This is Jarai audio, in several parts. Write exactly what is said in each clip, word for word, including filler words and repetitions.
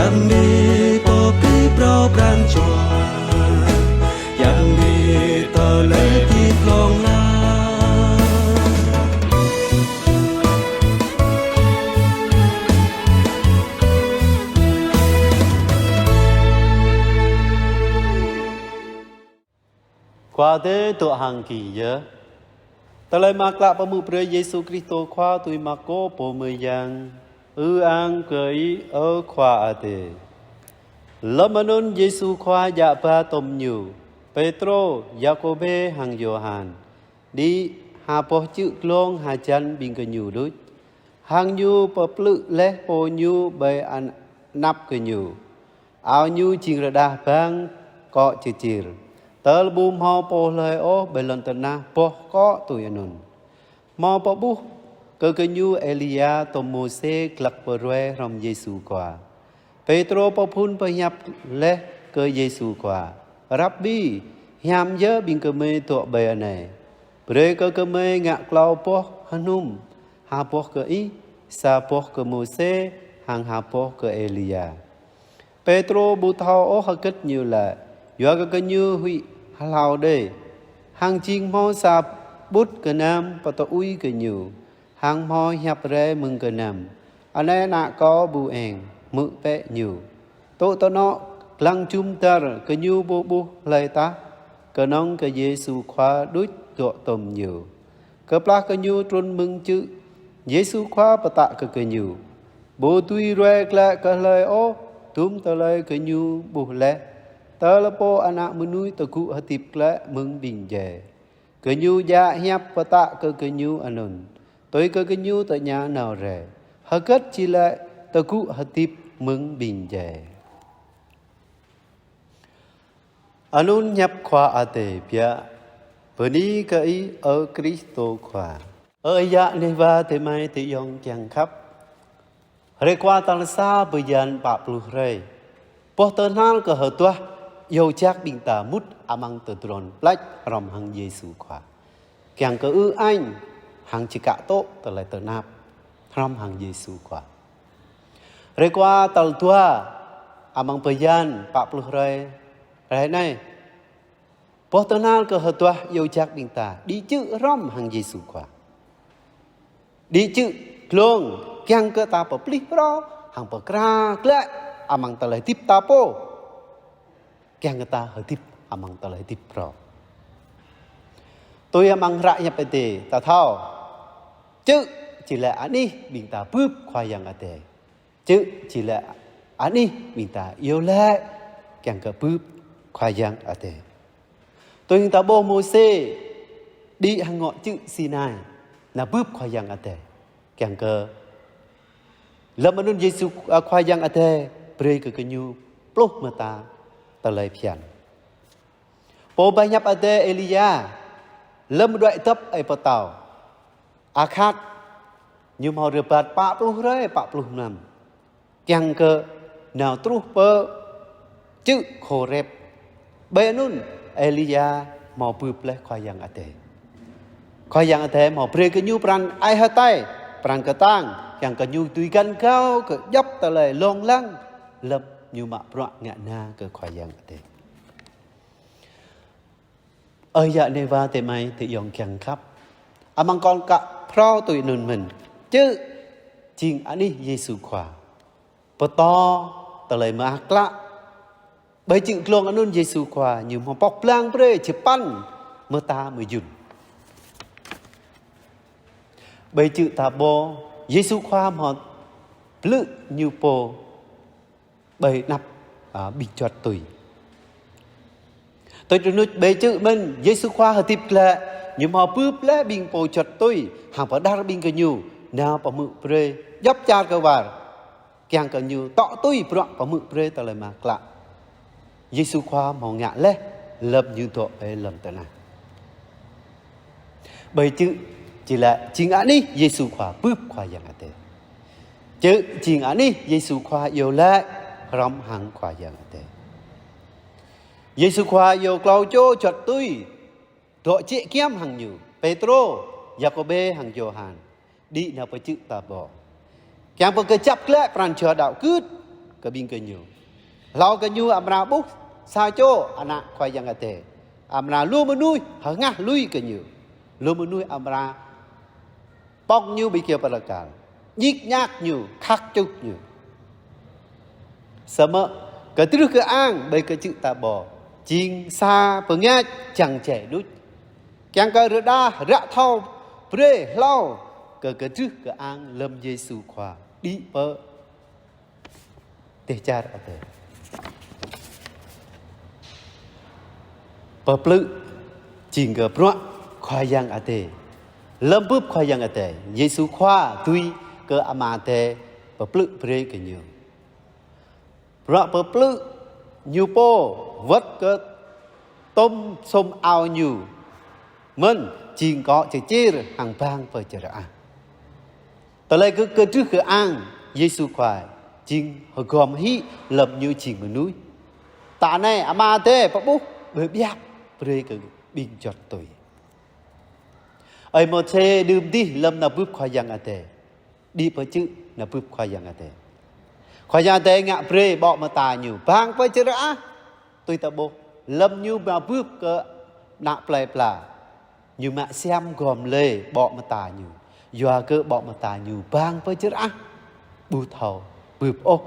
Yang ni pơplih phrâo pran jua, yang ni tơlơi hơdip hlŏng lar. Khua Adai dŏ hăng gih yơh. Tơlơi mơak klă pơhmư̆ brơi Yêsu Kristô Khua tui Markô pô mơyang. Ư-ang kơ Ih, ơ Khua Adai. Lơm anŭn Yêsu Khua djă ba tôm Ñu, Pêtrô, Yakôbê hăng Yôhan, đĭ ha boh čư̆ glông hơjăn ƀing gơñu đôč. Hăng Ñu pơplih laih pô Ñu ƀơi an-, anăp gơñu. Ao Ñu jing rơđah bang kŏ čơčir, tơl ƀu hmâo pô hlơi ôh ƀơi lŏn tơnah boh kŏ tui anŭn. Hmâo pơƀuh kơ gơñu Êlia tôm Môsê glăk pơruai hrŏm Yêsu Khua. Pêtrô pơphun pơhiăp laih kơ Yêsu Khua: Rabbi, hiam yơh ƀing gơmơi dŏ ƀơi anai. Brơi kơ gơmơi ngă klâo boh hơnum, ha boh kơ Ih, sa boh kơ Môsê, hăng ha boh kơ Êlia. Pêtrô ƀu thâo ôh hơgĕt ñu laĭ, yua kơ gơñu huĭ hlâo đơi. Hăng jing hmâo sa ƀut gơnam pơtơui gơñu, hăng hmâo hiăp rai mơ̆ng gơnam: Anai Ană Kâo ƀu eng, hmư̆ bĕ Ñu. Tŏ tơnŏ, lăng jum dar gơñu ƀu ƀuh hlơi tah, kơnơ̆ng kơ Yêsu Khua đôč dŏ tôm ñu. Kơplah gơñu trŭn mơ̆ng čư̆, Yêsu Khua pơtă kơ gơñu: Ƀu dưi ruai glaĭ kơ hlơi ôh dôm tơlơi gơñu ƀuh laih, tơl Pô Ană Mơnuih tơgŭ hơdip glaĭ mơ̆ng ƀing djai. Gơñu djă hiăp pơtă kơ gơñu anŭn, tui kơ gơñu tơña nao rai: Hơgĕt či laĭ tơgŭ hơdip mơ̆ng ƀing djai? Anŭn hiăp Khua Adai biă. Bơni kơ Ih, ơ Kristô Khua. Ơ yă neh wa adơi amai adơi ayŏng kiăng khăp. Hrơi Khua tal sa bơyan pă pluh hrơi, boh tơhnal kơ hơduah iâu jak ƀing ta mŭt amăng tơdron plač hrŏm hăng Yêsu Khua, kiăng kơ ư-ang hăng čơkă tŏ tơlơi tơnap hrŏm hăng Yêsu Khua. Hrơi Khua tal dua amăng bơyan pă pluh hrơi, hrơi anai, boh tơhnal kơ hơduah iâu jak ƀing ta đĭ čư̆ hrŏm hăng Yêsu Khua. Đĭ čư̆ glông kiăng kơ ta pơplih phrâo hăng pơkra glaĭ amăng tơlơi hơdip ta pô, kiăng kơ ta hơdip amăng tơlơi hơdip phrâo. Tui amăng hră hiăp Adai ta thâo, čư̆ či laĭ anih ƀing ta bưp Khua Yang Adai. Čư̆ či laĭ anih ƀing ta iâu laĭ kiăng kơ bưp Khua Yang Adai. Tui hăng ta ƀuh Môsê đĭ hăng ngŏ čư̆ Sinai, nao bưp Khua Yang Adai. Kiăng kơ lơm anŭn Yêsu, a, Khua Yang Adai brơi kơ gơñu pluh mơta tơlơi phiăn. Pô ba hiăp Adai Êlia, lơm đuaĭ dŏp ơi pơtao Akhap, ñu hmâo rơbat pă pluh hrơi pă pluh mlam, kiăng kơ nao truh pơ čư̆ Khôrep. Ƀơi anŭn Êlia hmâo bưp laih Khua Yang Adai. Khua Yang Adai hmâo brơi kơ ñu pran ai hơtai, pran kơtang, kiăng kơ ñu dưi găn gao kơ djŏp tơlơi lông lăng, lơm ñu mă bruă ngă na kơ Khua Yang Adai. Ơ yă neh wa adơi amai adơi ayŏng kiăng khăp. Amăng kŏn kă phrâo tui anŭn mơ̆n, čư̆ jing anih Yêsu Khua. Pơtô tơlơi mơak klă. Ƀơi čư̆ glông anŭn Yêsu Khua ñu hmâo pŏk blang brơi čơpăn mơta mơyŭn. Ƀơi čư̆ Tabô, Yêsu Khua hmâo blư̆ ñu pô ƀơi anăp, a, ƀing juăt tui. Tui tơnuč ƀơi čư̆ mơ̆n, Yêsu Khua hơdip glaĭ, ñu hmâo bưp laih ƀing pô juăt tui, hăng pơđar ƀing gơñu nao pơhmư̆ brơi djŏp čar kơwar, kiăng kơ ñu tŏ tui bruă pơhmư̆ brơi tơlơi mơak klă Yêsu Khua hmâo ngă laih lơm ñu dŏ ƀơi lŏn tơnah. Ƀơi čư̆ či laĭ jing anih Yêsu Khua bưp Khua Yang Adai. Čư̆ jing anih Yêsu Khua iâu laĭ hrŏm hăng Khua Yang Adai. Yêsu Khua iâu klâo čô juăt tui dŏ jĕ giăm hăng ñu, Pêtrô, Yakôbê hăng Yôhan, đĭ nao pơ čư̆ Tabô, kiăng pơkơjăp glaĭ pran jua đaŏ gưt. kơ ƀing gơñu. Hlâo gơñu amra ƀuh sa čô ană Khua Yang Adai. Amra lu mơnuih hơngah lui gơñu. Lu mơnuih amra pŏng ñu ƀơi kơyâo bơrơkal. Ñik ñak ñu, khăk čuh ñu. Samơ̆ kơdrưh kơang ƀơi kơčư̆ ta ƀô̆ jing sa bơngač čang čĕ đôč. Kiăng kơ rơđah ră thâo brơi hlâo kơ kơdrưh kơang lơ̆m Yêsu Khua đĭ pơ dêh čar Adai. Pơplư jing kơ bruă Khua Yang Adai. Lơ̆m bưp Khua Yang Adai, Yêsu Khua tui kơ Ama Adai pơplư brơi kơ ñu. Bruă pơplư ñu pô wơ̆t kơ tôm sum ao ñu mơ̆n jing kŏ čơčir hăng bang pơčơrơah. Tơlơi kơ kơdrưh kơang Yêsu Khua jing hơgŏm hĭ lơ̆m ñu jing mơnuih. Tơ anai Ama Adai pơƀuh ƀơi biăp brơi kơ ƀing juăt tui. Ơi Môsê đưm dih lơ̆m nao bưp Khua Yang Adai. Đĭ pơ čư̆ nao bưp Khua Yang Adai. Khua Yang Adai ngă brơi ƀô̆ mơta ñu bang pơčơrơah. Tui ta ƀuh, lơ̆m ñu nao bưp kơ ană plơi pla, ñu mă siam gŏm lĕ ƀô̆ mơta ñu. Yua kơ ƀô̆ mơta ñu bang pơčơrơah. Ƀu thâo bưp ôh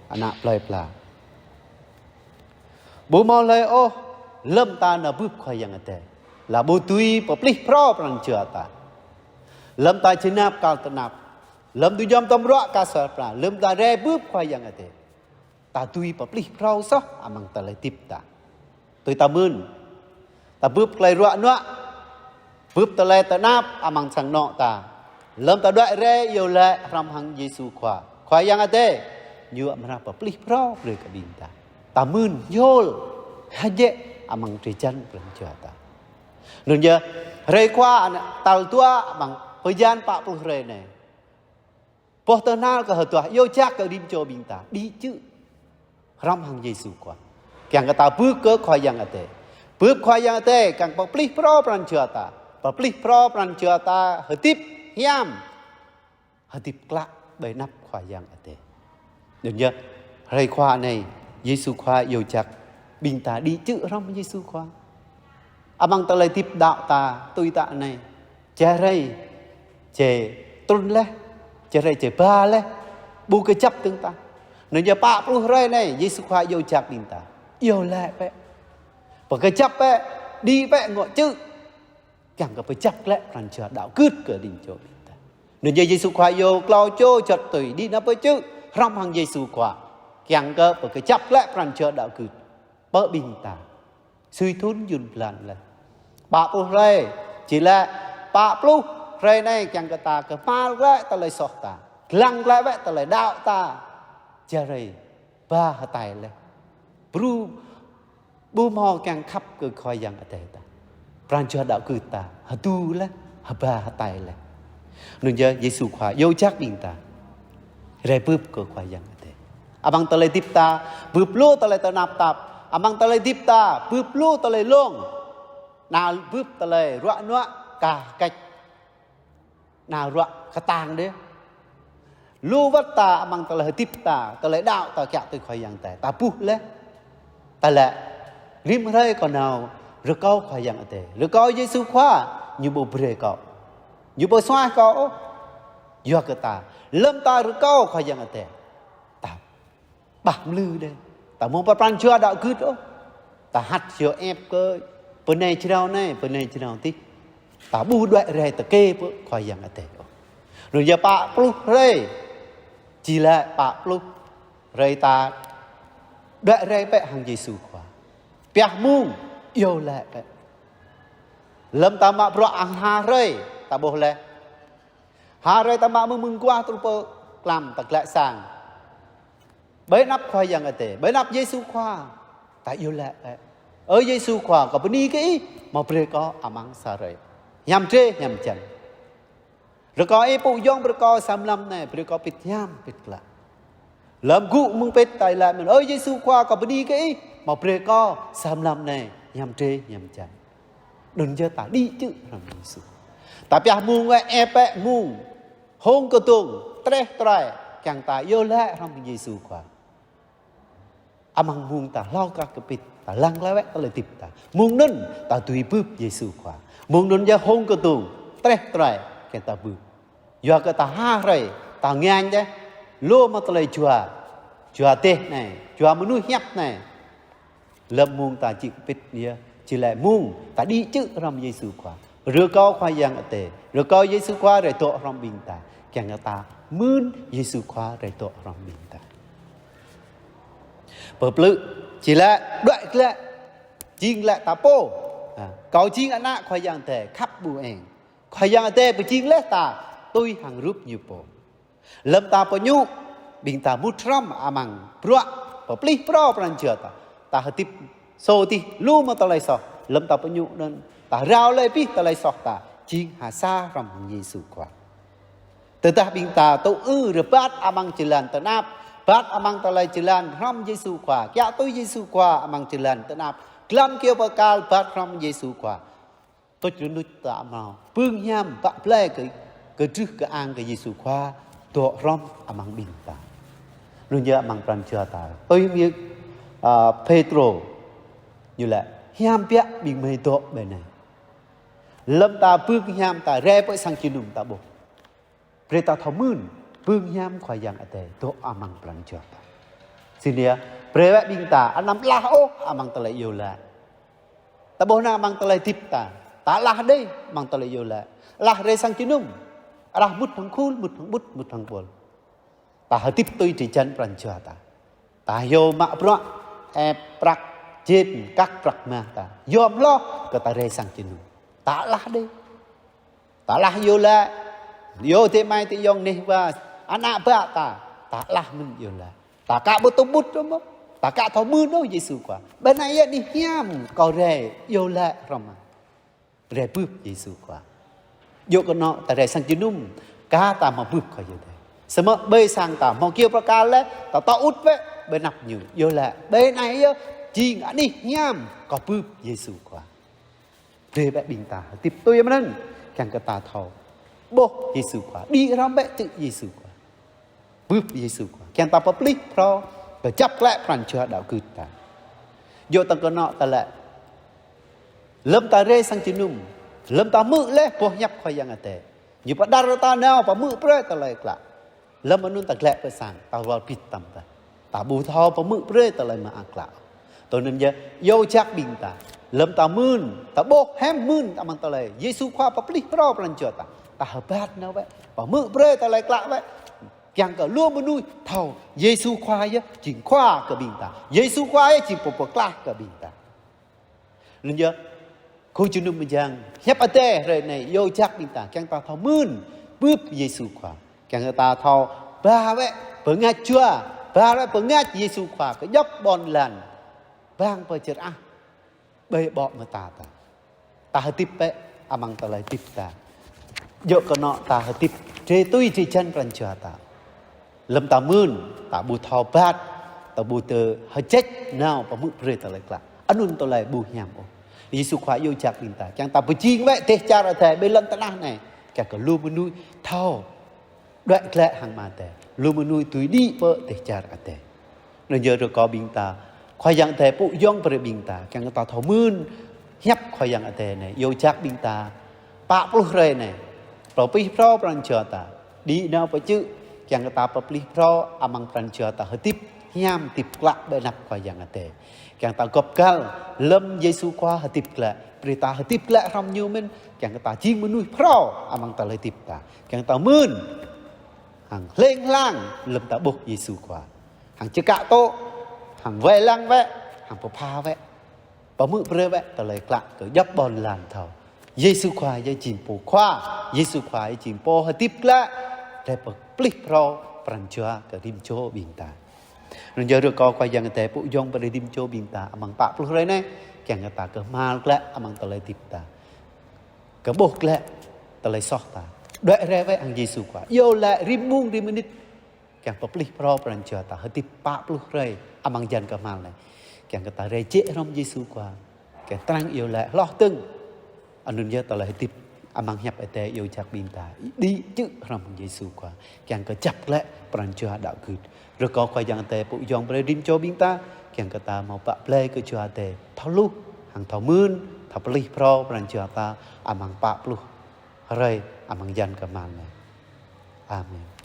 ană plơi pla. Ƀu hmâo hlơi ôh, lơ̆m ta nao bưp Khua Yang Adai, lă ƀu dưi pơplih phrâo pran jua ta. Lơ̆m ta čơnap kar tơnap, lơ̆m dưi djŏm tơm ruă kar sua pran, lơ̆m ta rai bưp Khua Yang Adai, ta dưi pơplih phrâo soh amăng tơlơi hơdip ta. Tui ta mưn, ta bưp tơlơi ruă nuă, bưp tơlơi tơnap amăng sang anŏ ta. Lơ̆m ta đuaĭ rai iâu laĭ hrŏm hăng Yêsu Khua, Khua Yang Adai, ñu amra pơplih phrâo brơi kơ ƀing ta. Ta mưn hiôl hơjĕ amăng drơi jăn pran jua ta. Anŭn yơh, hrơi Khua anai tal dua amăng bơyan pă pluh hrơi anai. Boh tơhnal kơ hơduah iâu jak kơ rĭm čô ƀing ta đĭ čư̆ hrŏm hăng Yêsu Khua. Kiăng kơ ta bưp kơ Khua Yang Adai. Bưp Khua Yang Adai kiăng pơplih phrâo pran jua ta. Pơplih phrâo pran jua ta hơdip hiam, hơdip klă ƀơi anăp Khua Yang Adai. Anŭn yơh, hrơi Khua anai, Yêsu Khua iâu jak ƀing ta đĭ čư̆ hrŏm Yêsu Khua. Amăng tơlơi hơdip đaŏ ta, tui ta anai, čơrơi čê trŭn laih, čơrơi čê ba laih, ƀu kơjăp dơ̆ng tah. Anŭn yơh pă pluh hrơi anai, Yêsu Khua iâu jak ƀing ta, iâu laĭ bĕ, pơkơjăp bĕ, đĭ bĕ ngŏ čư̆, kiăng kơ pơjăp glaĭ pran jua đaŏ gưt kơ rĭm čô ƀing ta. Anŭn yơh Yêsu Khua iâu klâo čô juăt tui đĭ nao pơ čư̆ hrŏm hăng Yêsu Khua, kiăng kơ pơkơjăp glaĭ pran jua đaŏ gưt pơ ƀing ta. Sui thŭn jŭn blan laih. Pă pluh hrơi, či laĭ pă pluh hrơi anai kiăng kơ ta kơhma̱l glaĭ tơlơi soh ta, lăng glaĭ wơ̆t tơlơi đaŏ ta. Čơrơi ba hơtai laih. Bru ƀu hmâo kiăng khăp kơ Khua Yang Adai ta. Pran jua đaŏ gưt ta hơdu laih, hơba hơtai laih. Anŭn yơh Yêsu Khua iâu jak ƀing ta rai bưp kơ Khua Yang Adai. Amăng tơlơi hơdip ta, bưp lu tơlơi tơnap tap. Amăng tơlơi hơdip ta, bưp lu tơlơi lông. Nao bưp tơlơi ruă nuă kah kĕč. Nao ruă kơtang đĕ. Lu wơ̆t ta amăng tơlơi hơdip ta, tơlơi đaŏ ta kiaŏ tui Khua Yang Adai. Ta ƀuh laih. Ta laĭ, rĭm hrơi kâo nao rơkâo Khua Yang Adai, rơkâo Yêsu Khua, ñu ƀu brơi kâo, ñu ƀu suaih kâo ôh. Yua kơ ta, lơ̆m ta rơkâo Khua Yang Adai, ta ƀah mlư đĕ. Ta mơ̆ng pran jua đaŏ gưt ôh. Ta hăt yua ĕp kơ pơ anai jrao anai, pơ anai jrao adih. Ta ƀu đuaĭ rai tơkê pơ Khua Yang Adai ôh. Anŭn yơh pă pluh hrơi, či laĭ pă pluh hrơi ta đuaĭ rai bĕ hăng Yêsu Khua. Pioh mông, iâu laĭ bĕ. Lơ̆m ta mă bruă hăng ha hrơi, ta ƀuh laih. Ha hrơi ta mă mơ̆ng mơguah truh pơ tlam ta glaĭ sang. Ƀơi anăp Khua Yang Adai, ƀơi anăp Yêsu Khua, ta iâu laĭ bĕ. Ơ Yêsu Khua, kâo bơni kơ Ih, hmâo brơi kâo amăng sa hrơi. Hiam drơi, hiam jăn. Rơkâo Ih pŭ yŏng brơi kâo sa mlam anai, brơi kâo pĭt hiam, pĭt klă. Lơ̆m gŭ mơ̆ng pĭt ta laĭ mơ̆n, ơ Yêsu Khua, kâo bơni kơ Ih, hmâo brơi kâo sa mlam anai, hiam drơi, hiam jăn. Anŭn yơh ta đĭ čư̆ hrŏm Yêsu. Ta pioh mông wơ̆t, ĕp wơ̆t mông. Hông kơdông, treh troi, kiăng ta iâu laĭ hrŏm Yêsu Khua. Amăng mông ta hlâo kơ kơpĭt, ta lăng glaĭ wơ̆t tơlơi hơdip ta. Mông anŭn ta dưi bưp Yêsu Khua. Mông anŭn yơh hông kơdông, treh trơi, kiăng ta bưp. Yua kơ ta ha hrơi, ta ngă dêh, lu mơ̆ tơlơi jua, jua dêh anai, jua mơnuih hiăp anai. Lơ̆m mông ta či kơpĭt yơh, či laĭ mông ta đĭ čư̆ hrŏm Yêsu Khua. Rơkâo Khua Yang Adai, rơkâo Yêsu Khua rai dŏ hrŏm ƀing ta. Kiăng kơ ta mưn Yêsu Khua rai dŏ hrŏm ƀing ta. Pơplư, či laĭ, đuaĭ glaĭ, jing laĭ ta pô. Ha, kâo jing ană Khua Yang Adai, khăp ƀu eng. Khua Yang Adai pơjing laih ta, tui hăng rup Ñu pô. Lơ̆m ta pơñŭ, ƀing ta mŭt hrŏm amăng bruă, pơplih phrâo pran jua ta. Ta hơdip sô tih lu mơ̆ tơlơi soh. Lơ̆m ta pơñŭ anŭn, ta rao laih abih tơlơi soh ta, jing ha sa hrŏm Yêsu Khua. Tơdah ƀing ta tŭ ư rơbat amăng jơlan tơnap, rơbat amăng tơlơi jơlan hrŏm Yêsu Khua, kiaŏ tui Yêsu Khua amăng jơlan tơnap, glăm kơyâo bơrkal rơbat hrŏm Yêsu Khua. Tuč rơnuč ta mâo, bưng hiam bă blai kơ, kơdrưh kơang kơ Yêsu Khua, dŏ hrŏm amăng ƀing ta. Anŭn yơh amăng pran jua ta. Tui mơ̆ng, a, Pêtrô, ñu laĭ, hiam biă ƀing mơi dŏ ƀơi anai. Lơ̆m ta bưng hiam ta rai pơ sang jơnum ta ƀuh. Brơi ta thâo mưn, bưng hiam Khua Yang Adai, dŏ amăng pran jua ta. Sĭt nia, brơi wơ̆t ƀing ta, anăm alah ôh, amăng tơlơi iâu laĭ. Ta ƀuh anai amăng tơlơi hơdip ta, ta alah đơi, amăng tơlơi iâu laĭ. Alah rai sang jơnum, alah mŭt hăng khul, mŭt hăng ƀut, mŭt hăng ƀôl. Ta hơdip tui drơi jan pran jua ta. Ta hyu mă bruă, ĕp prăk, jên, kăk prăk mah ta. Yom hloh, kơ ta rai sang jơnum. Ta alah đơi. Ta alah iâu laĭ, iâu adơi amai adơi ayŏng neh wa, ană bă ta, ta alah mơ̆n iâu laĭ. Ta ka ƀu tŭ ƀut rơmô, ta ka thâo mưn ôh Yêsu Khua. Ƀơi anai yơh anih hiam kâo rai iâu laĭ hrŏm. Rai bưp Yêsu Khua. Djơ̆ kơnŏ ta rai sang jơnum, ka ta hmâo bưp Khua Yang Adai. Samơ̆ ƀơi sang ta hmâo kơyâo bơrkal laih, ta tŏ ŭt wơ̆t, ƀơi anăp Ñu, iâu laĭ. Ƀơi anai yơh, jing anih hiam kâo bưp Yêsu Khua. Brơi wơ̆t ƀing ta hơdip tui mơ̆n, kiăng kơ ta thâo ƀuh Yêsu Khua, đĭ hrŏm wơ̆t čư̆ Yêsu Khua. Bưp Yêsu Khua, kiăng ta pơplih phrâo, kơjăp glaĭ pran jua đaŏ gưt ta. Djơ̆ tơ̆ng kơnŏ ta laĭ, lơ̆m ta rai sang jơnum, lơ̆m ta hmư̆ laih boh hiăp Khua Yang Adai, Ñu pơđar ta nao pơhmư̆ brơi tơlơi klă. Lơ̆m anŭn ta glaĭ pơ sang, ta wơr bĭt tơm ta. Ta ƀu thâo pơhmư̆ brơi tơlơi mơak klă. Tui anŭn yơh, iâu jak ƀing ta. Lơ̆m ta mưn, ta ƀuh hiam mưn amăng tơlơi Yêsu Khua pơplih phrâo pran jua ta. Ta rơbat nao wơ̆t, pơhmư̆ brơi tơlơi klă wơ̆t. Kiăng kơ lu mơnuih thâo Yêsu Khua yơh jing Khua kơ ƀing ta. Yêsu Khua yơh jing Pô pơklaih kơ ƀing ta. Anŭn yơh, khul jơnum mơyang, hiăp Adai hrơi anai, iâu jak ƀing ta, kiăng ta thâo mưn, bưp Yêsu Khua. Kiăng ta thâo ba wơ̆t, bơngač jua, ba wơ̆t bơngač Yêsu Khua, kơ djŏp ƀôn lan, bang pơ čơrah, ƀơi ƀô̆ mơta ta. Ta hơdip wơ̆t, amăng tơlơi hơdip ta. Djơ̆ kơnŏ ta hơdip, drơi tui drơi jan pran jua ta. Lơ̆m ta mưn, ta ƀu thâo rơbat, ta ƀu thâo hơjĕč nao pơhmư̆ brơi tơlơi klă. Anŭn tơlơi ƀu hiam ôh. Yêsu Khua iâu jak ƀing ta, kiăng ta pơjing wơ̆t dêh čar Adai ƀơi lŏn tơnah anai. Kiăng kơ lu mơnuih thâo đuaĭ glaĭ hăng Ama Adai. Lu mơnuih dưi đĭ pơ dêh čar Adai. Anŭn yơh rơkâo ƀing ta, Khua Yang Adai pŭ yŏng brơi ƀing ta, kiăng ta thâo mưn hiăp Khua Yang Adai anai, iâu jak ƀing ta, pă pluh hrơi anai, pơplih phrâo pran jua ta, đĭ nao pơ čư̆, kiăng ta pơplih phrâo amăng pran jua ta hơdip hiam hơdip klă ƀơi anăp Khua Yang Adai. Kiăng ta gŏp găl, lơ̆m Yêsu Khua hơdip glaĭ, brơi ta hơdip glaĭ hrŏm Ñu mơ̆n, kiăng ta jing mơnuih phrâo amăng tơlơi hơdip ta. Kiăng ta mưn, hăng hlĕng hlang, lơ̆m ta ƀuh Yêsu Khua. Hăng čơkă tŏ, hăng wai lăng wơ̆t, hăng pơpha wơ̆t. Pơhmư̆ brơi wơ̆t tơlơi klă kơ djŏp ƀôn lan thâo. Yêsu Khua yơh jing Pô Khua, Yêsu Khua yơh jing Pô hơdip glaĭ, drơi pơplih phrâo pran jua kơ rĭm čô ƀing ta. Anŭn yơh rơkâo Khua Yang Adai pŭ yŏng brơi rĭm čô ƀing ta amăng pă pluh hrơi anai, kiăng ta kơhma̱l glaĭ amăng tơlơi hơdip ta. Kơ ƀuh glaĭ tơlơi soh ta. Đuaĭ rai wơ̆t hăng Yêsu Khua. Iâu laĭ rĭm mông rĭm mơnit. Kiăng pơplih phrâo pran jua ta hơdip pă pluh hrơi amăng yan kơhma̱l anai. Kiăng kơ ta rai jĕ hrŏm Yêsu Khua. Kiăng trăng iâu laĭ hloh dơ̆ng. Anŭn yơh tơlơi hơdip Amăng hiăp Ơi Adai iâu jak ƀing ta, đĭ čư̆ hrŏm Yêsu Khua, kiăng kơ čăp glaĭ pran jua đaŏ gưt. Rơkâo Khua Yang Adai pŭ yong brơi rĭm čô ƀing ta, kiăng kơ ta hmâo pă blai kơ Jua Adai thâo hluh, hăng thâo mưn, thâo pơplih phrâo pran jua ta amăng pă pluh hrơi amăng yan kơhma̱l anai. Amen.